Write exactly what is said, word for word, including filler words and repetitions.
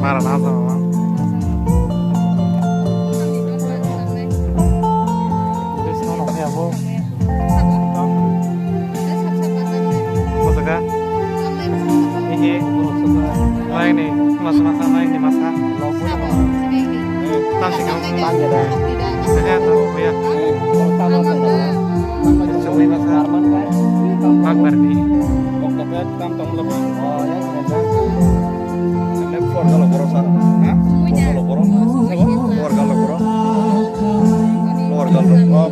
Nara na sa ma. This no no ya bo. Mo sa ka? Ini. Lain ni, masa masa lain ni masa. Tasi kau. Eh, tu ya. Semua masa. Akbar ni. Lower galo borok sa. Ha? Lower galo borok. Lower galo borok. Lower galo. Oh,